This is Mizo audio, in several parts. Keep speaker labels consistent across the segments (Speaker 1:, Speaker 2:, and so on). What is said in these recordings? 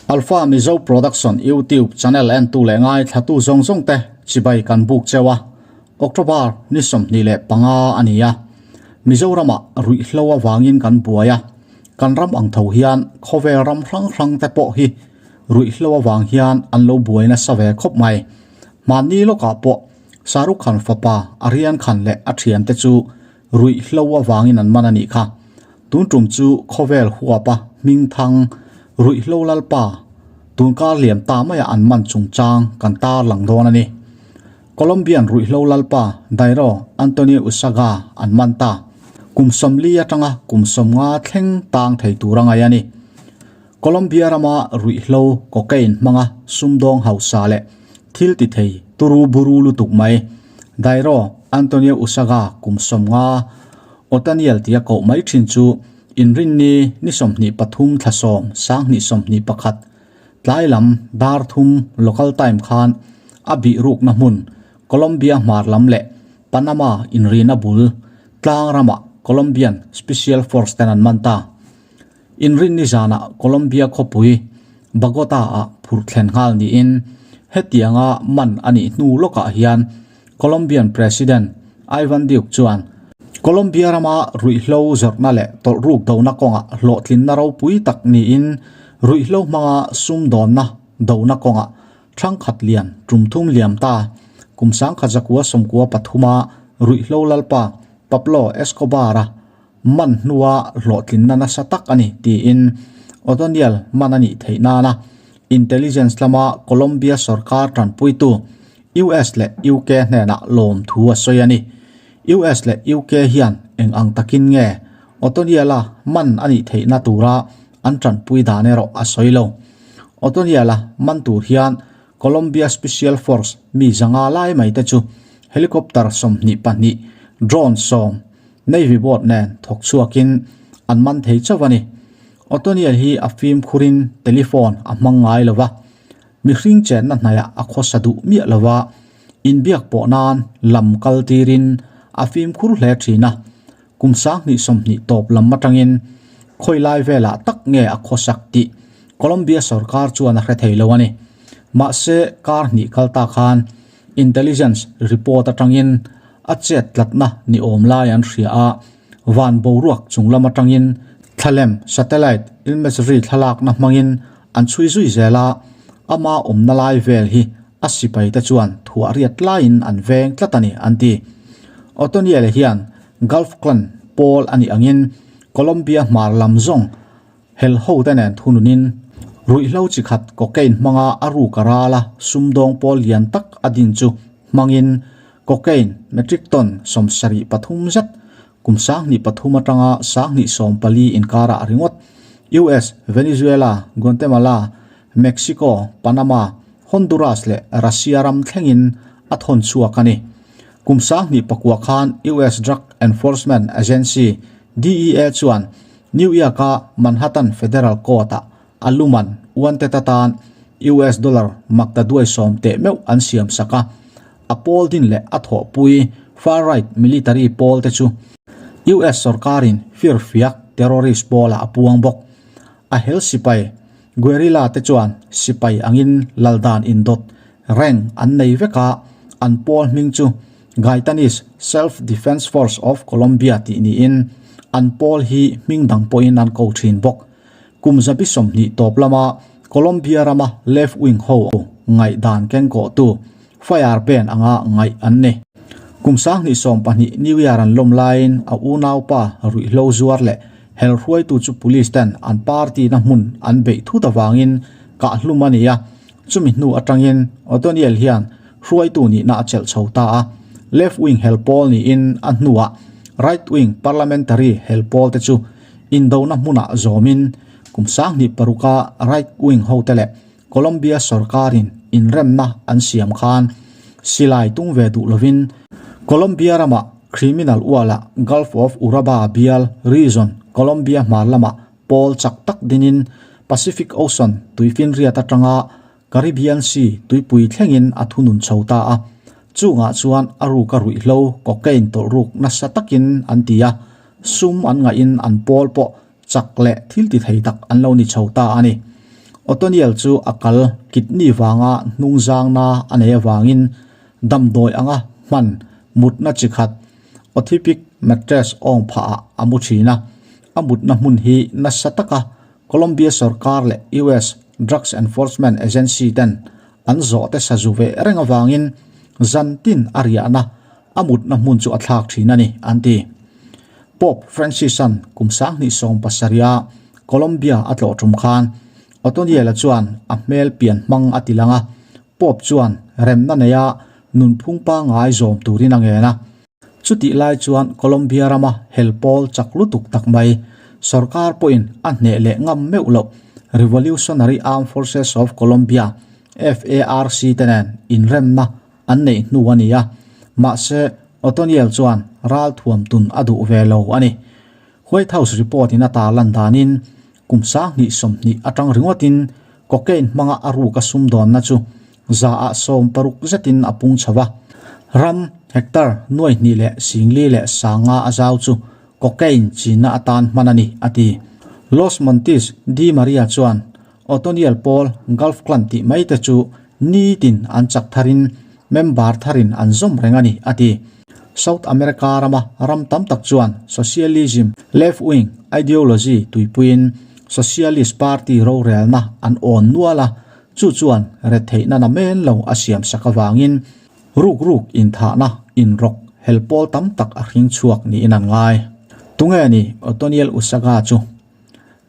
Speaker 1: Alpha Mizo Production YouTube channel entu leh ngaithlatu zawng zawng te chibai kan buk cheu a, October ni 25 a ni a. Mizoramah ruihhlo avangin kan buai a, kan ram ang tho hian khawvel ram hrang hrang te pawh hi ruihhlo avang hian an lo buai nasa ve khawp mai. Hmanni lawkah pawh Shahrukh Khan fapa Aryan Khan leh a thiante chu ruihhlo avangin an man a nih kha. Tun tum chu khawvel huapa hmingthang ruihhlo lalpa tunkar liam ta maia an man chungchang kan tar lang dawn a ni. Colombian ruihhlo lalpa Dairo Antonio Usaga an man ta. Kum 40 atanga kum 50 thleng tang thei tur a ngai a ni. Colombia rama ruihhlo cocaine hmanga sumdawng hausa leh thil ti thei turu buru lutuk mai Dairo Antonio Usaga kum 50 Otaniel tia koh mai thin chu Inrinni ni 23 thla 10 2021 tlai lam dar thum local time khan a bih rukna hmun Colombia hmar lam leh Panama inrina bul tlang ramah Colombian Special Force ten an man ta. Inrinni zanah Colombia khawpui Bogota ah phurh thlen nghal niin hetianga man a nih hnu lawkah hian Colombian President Ivan Duque chuan Colombia rama ruihhlo zawrhna leh tawlhruk dona kawngah hlawhtlinna ropui tak niin ruihhlo hmanga sumdawnna dona kawngah thangkhat lian tum thum liam ta kum 1993 ruihhlo lalpa Pablo Escobar-a man hnua hlawhtlinna nasa tak a ni tiin Otoniel man a nih theih nana intelligence lama Colombia sarkar tanpuitu US leh UK hnenah lawm thu a sawi a ni. US leh UK hian eng ang takin nge Otoniel-a man a nih theihna tura an tanpui dan erawh a sawi lo. Otoniel-a man tur hian Colombia Special Force mi 500 lai mai te chu helicopter 22, drone 10, Navy boat nen thawk chhuakin an man thei chauh a ni. Otoniel hi a fimkhurin telephone a hmang ngai lo va, mihring chenna hnaiah a khawsa duh miah lo va, inbiak pawh nan lam kal tirin a fimkhur hle thin a. Kum 2020 tawp lam atangin khawi lai velah tak nge a khawsak tih Colombia sarkar chuan a hre thei lo a ni. Mahse kar hnih kal ta khan intelligence report atangin a chet tlatna ni awm lai an hria a, van boruak chung lam atangin thlalem satellite imagery thlalakna hmangin an chhui zui zel a, ama awmna lai vel hi a sipai te chuan thuah riat laiin an veng tlat a ni an ti. Otoniel hian Gulf Clan pawl a nih angin Colombia hmar lam zawng hel ho te nen thununin ruihhlo chi khat cocaine hmanga a ruk a ral a, sumdawng pawl lian tak a din chu hmangin cocaine metric ton 73 zet kum 2003 atanga 2014 inkarah ringawt US, Venezuela, Guatemala, Mexico, Panama, Honduras leh Russia ram thlengin a thawn chhuak a ni. Kum 2009 khan US Drug Enforcement Agency, DEA, chuan New York-a Manhattan Federal Court-ah a luman wanted atan US dollar makta duai sawm teh meuh an siam sak a, a pawl din leh a thawhpui far-right military pawl te chu US sarkarin firfiak terrorist pawlah a puang bawk. A hel sipai guerrilla te chuan sipai angin laldan indawt reng an nei vek a, an pawl hming chu Gaitanis Self-Defense Force of Colombia tih niin an pawl hi hming dang pawhin an ko thin bawk. Kum 20 tawp lama Colombia rama left wing ho ngaihdan kengkawhtu fire band anga ngaih an ni. Kum 2020 New Year an lawm laiin a unaupa ruihhlo zuar leh hel hruaitu chu police ten an party na hmun an beih thut awangin kah hlum a ni a, chumi hnu atangin Otoniel hian hruaitu nihna a chelh chho ta a, left wing hel pawl niin a hnuah right wing parliamentary hel pawl te chu indona hmunah zawmin kum 2006 right wing ho te leh Colombia sarkarin inremna an siam khan silai tung ve duh lovin Colombia rama criminal uala Gulf of Uraba bial region Colombia hmar lama pawl chak tak dinin Pacific Ocean tuifin riat atanga Caribbean Sea tuipui thlengin a thunun chho ta a, chungah chuan a ruk a ruihhlo cocaine tawlhruk nasa takin an ti a, sum an ngaihin an pawl pawh chak leh thil ti thei tak an lo ni chho ta a ni. Otoniel chu a kal kidney vanga hnungzangna a nei avangin damdawi anga hman mutna chi khat orthopedic mattress awng phahah a mu thin a. A mutna hmun hi nasa taka Colombia sorkar leh US Drugs Enforcement Agency ten an zawhte sazu ve reng avangin zan tin a riahna a mutna hmun chu a thlak thin a ni, an ti. Pope Francis-a'n kum 2017-a Colombia a tlawh tum khan Otoniel-a chuan a hmel pian hmang a ti lang a, Pope chuan remna neia nunphung pangngai zawm turin a ngen a. Chutih lai chuan Colombia rama hel pawl chak lutuk tak mai, sorkar pawhin a hneh leh ngam meuh loh Revolutionary Armed Forces of Colombia, FARC, te nen inremna an neih hnu a ni a, mahse Otoniel chuan ral thuam tun a duh ve lo a ni. White House report in a tarlan danin kum 2020 atang ringawtin cocaine hmanga a ruk a sumdawnna chu 60% zetin a pung chho a. Ram hectare 2,450 a zau chu cocaine chinna atan hman a ni, a ti. Los Montes de Maria chuan Otoniel pawl Gulf Clan tih mai te chu nitin an chak tharin member tharin an zawm reng a ni, a ti. South America rama ram tam tak chuan socialism, left-wing ideology tuipuiin Socialist Party rorelna an awn nual a, chu chuan retheihna na men lo a siam sak avangin ruk ruk inthahna inrawk hel pawl tam tak a hring chhuak niin an ngai. Tunge ni Otoniel Usaga chu?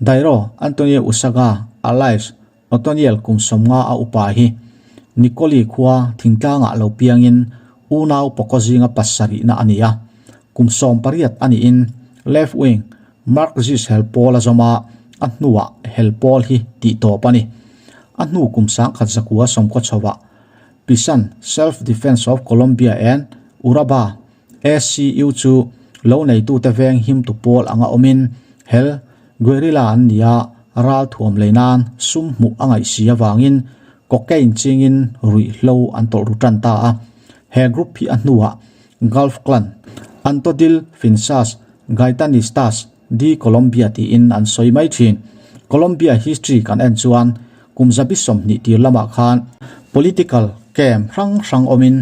Speaker 1: Dairo Antonio Usaga Alice Otoniel kum 50 a upa hi Nicoli khua thingtlangah lo piangin unau pawkaw zinga pasarihna a ni a. Kum 18 a niin left wing Marxist hel pawl a zawm a, a hnuah hel pawl hi tih tawp a ni. A hnu kum 1990 chhovah Pisan Self Defense of Colombia and Uraba ACU chu lo neitute veng himtu pawl anga awmin hel guerrilla an ni a, ral thuam lei nan sum hmuh a ngaih si avangin cocaine chingin ruihhlo an tawlh ru tan ta a. He group hi a hnuah Gulf Clan, Antodil Finsas Gaitanistas de Colombia tiin an sawi mai thin. Colombia history kan en chuan kum 20 tir lamah khan political camp hrang hrang awmin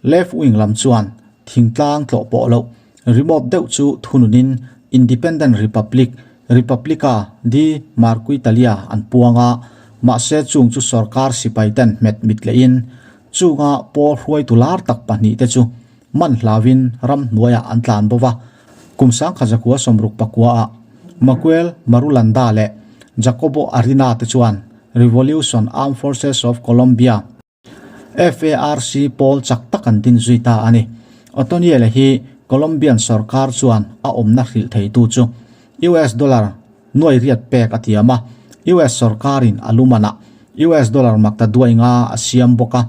Speaker 1: Left wing lam chuan thingtlang tlawh pawh loh remote deuh chu thununin Independent Republic, Repubblica di Marquitalia an puang a, mahse chung chu sorkar sipai ten hmet mit lehin chunga pawl hruaitu lar tak pahnih te chu man hlauin ram hnuaiah an tlan bo va. Kum 1969 ah Manuel Marulanda leh Jacobo Arena te chuan Revolution Armed Forces of Colombia, FARC pawl chak tak an din zui ta a ni. Otoniel hi Colombian sorkar chuan a awmna hrilh theitu chu US dollar nuai riat pek a tiam a, US sorkarin a lumanah US dollar makta duai nga a siam bawk a.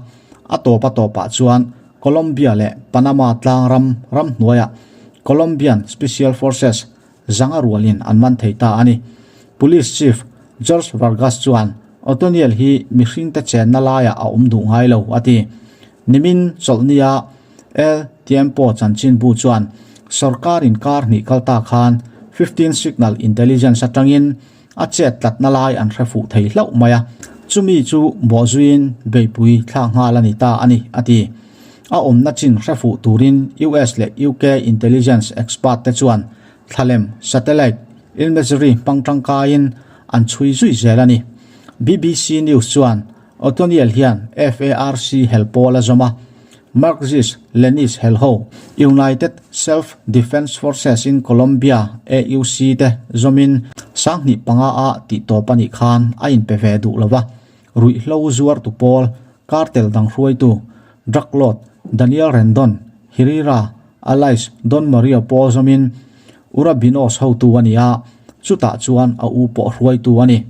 Speaker 1: A tawp a tawpah chuan Colombia leh Panama tlang ram ramhnuaiah Colombian Special Forces zanga rualin an man thei ta a ni. Police Chief George Vargas chuan Otoniel hi mihringte chenna laiah a awm duh ngai lo a ti. Nimin chawlhnia El Tiempo chanchinbu chuan sorkar inkar hnih kal ta khan 15 Signal Intelligence atangin a chet tlatna lai an hre fuh thei hlauh mai a, chumi chu bawhzuiin beipui thlak nghal a ni ta a ni, a ti. A awmna chin hre fuh turin US leh UK intelligence expert te chuan thlalem, satellite, imagery hmang tangkaiin an chhui zui zel a ni. BBC News chuan Otoniel hian FARC hel pawl a zawm a, Marxist Leninist hel ho United Self Defence Forces in Colombia, AUC, te zawmin 2005 a tih tawp a nih khan a inpe ve duh lo va, ruihhlo zuartu pawl cartel dang hruaitu drug lord Daniel Rendon Herrera alias Don Mario pawl zawmin Urabinos hotu a ni a, chutah chuan a u pawh hruaitu a ni.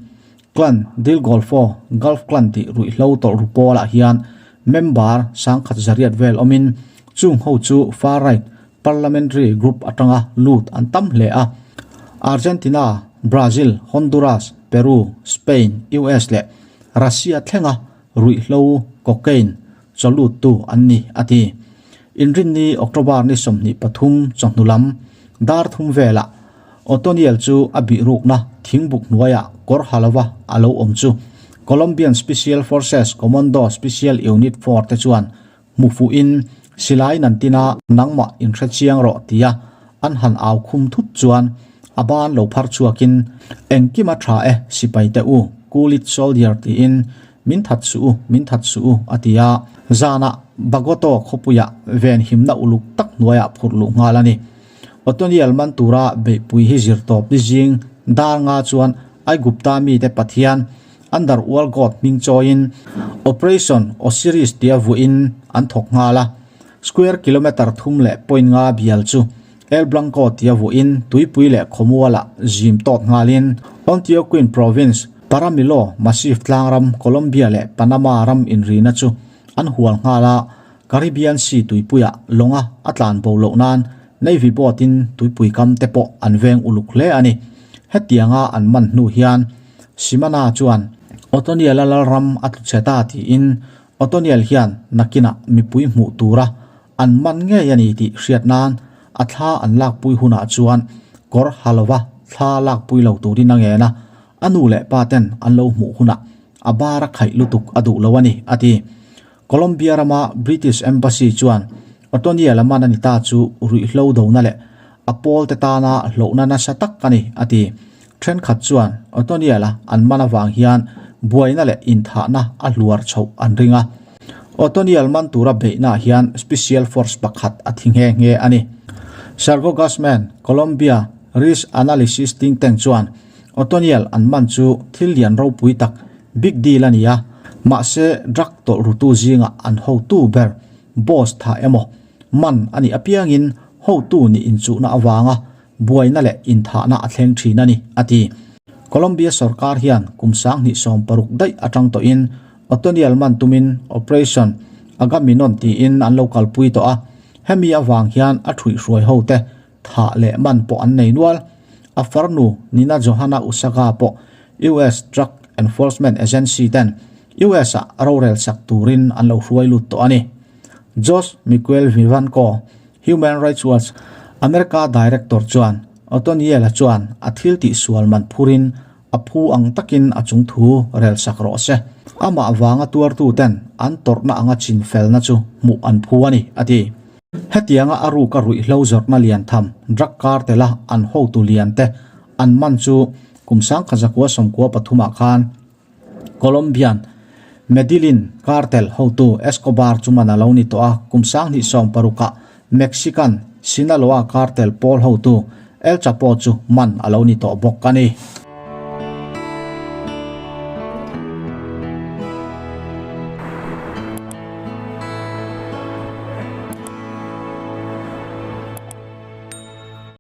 Speaker 1: Clan Del Golfo, Gulf Clan tih ruihhlo tawlh ru pawlah hian member 1,100 vel awmin chung ho chu far right parliamentary group atanga lut an tam hle a. Argentina, Brazil, Honduras, Peru, Spain, US leh Russia thlenga ruihhlo cocaine chaw luttu an ni, a ti. Inrinni October ni 23 chawhnu lam dar thum velah Otoniel chu a bihrukna thingbuk hnuaiah kawr ha lova a lo awm chu Colombian Special Forces Commando Special Unit 4 te chuan hmu fuhin silai nan tina nangmah inhre chiang rawh tia an han au khum thut chuan a ban lo phar chhuakin engkim a tha e sipai te u, cool it soldier tiin min that suh u, min that suh u a ti a. Zanah Bagoto khawpuiah venhimna uluk tak hnuaiah phurh luh nghal a ni. Otoniel man tura beihpui hi zir tawp ni zing dar nga chuan Aigupta mite pathian Underworld God hming chawiin Operation Osiris tia vuahin an thawk nghal a. Square kilometre thum leh point nga bial chu El Blanco tia vuahin tuipui leh khawmualah zim tawt nghalin Antioquia Province, Paramillo Massif tlangram Colombia leh Panama ram inrina chu an hual nghal a. Caribbean Sea tuipuiah lawnga a tlan bo loh nan Navy boat in tuipui kam te pawh an veng uluk hle a ni. Hetianga an man hnu hian Simana chuan Otoniel-a lalram a tlu chhe ta tiin Otoniel hian nakinah mipui hmuh tura an man ngei a ni tih hriat nan a thla an lakpui hunah chuan kawr ha lova thla lakpui lo turin a ngen a, a nu leh pa ten an lo hmuh hunah a bar a khaih lutuk a duh lo a ni, a ti. Colombia rama British Embassy chuan Otoniel a man a ni ta chu ruihhlo dona leh a pawlte tana hlauhna nasa tak a ni, a ti. Thenkhat chuan Otoniel a an man avang hian buaina leh inthahna a hluar chhoh an ring a. Otoniel man tura beihnaah hian Special Force pakhat a thi nghe nghe a ni. Sergio Guzman, Colombia Risk Analysis think tank chuan Otoniel an man chu thil lian ropui tak Big deal a ni a, mahse drug tawlh rutu zingah an hotu ber boss tha emaw man a nih apiangin hotu nih inchuhna avanga buaina leh inthahna a thleng thin a ni, a ti. Colombia sorkar hian kum 2016 daih atang tawhin Otoniel man tumin Operation Agamenon tiin an lo kalpui tawh a, hemi avang hian a thuihhruai hote Thah leh man pawh an nei nual. A farnu Nina Johanna Usaga pawh US Drug Enforcement Agency ten US ah rorel sak turin an lo hruai lut tawh a ni. Josh Miguel Vivanco, Human Rights Watch America Director chuan Otoniel-a chuan a thil tihsual man phurin a phu ang takin a chung thu rel sak rawh se. Amah vanga tuartu ten an tawrhna anga chinfelna chu hmuh an phu a ni, a ti. Hetianga a ruka ruihhlo zawrhna lian tham drug cartel a an hotu lian te an man chu kum 1993 ah khan Colombian Medellin cartel hotu Escobar chu man a lo ni tawh a, kum 2016 ah Mexican Sinaloa cartel pawl hotu El Chapo chu man a lo ni tawh bawk a ni.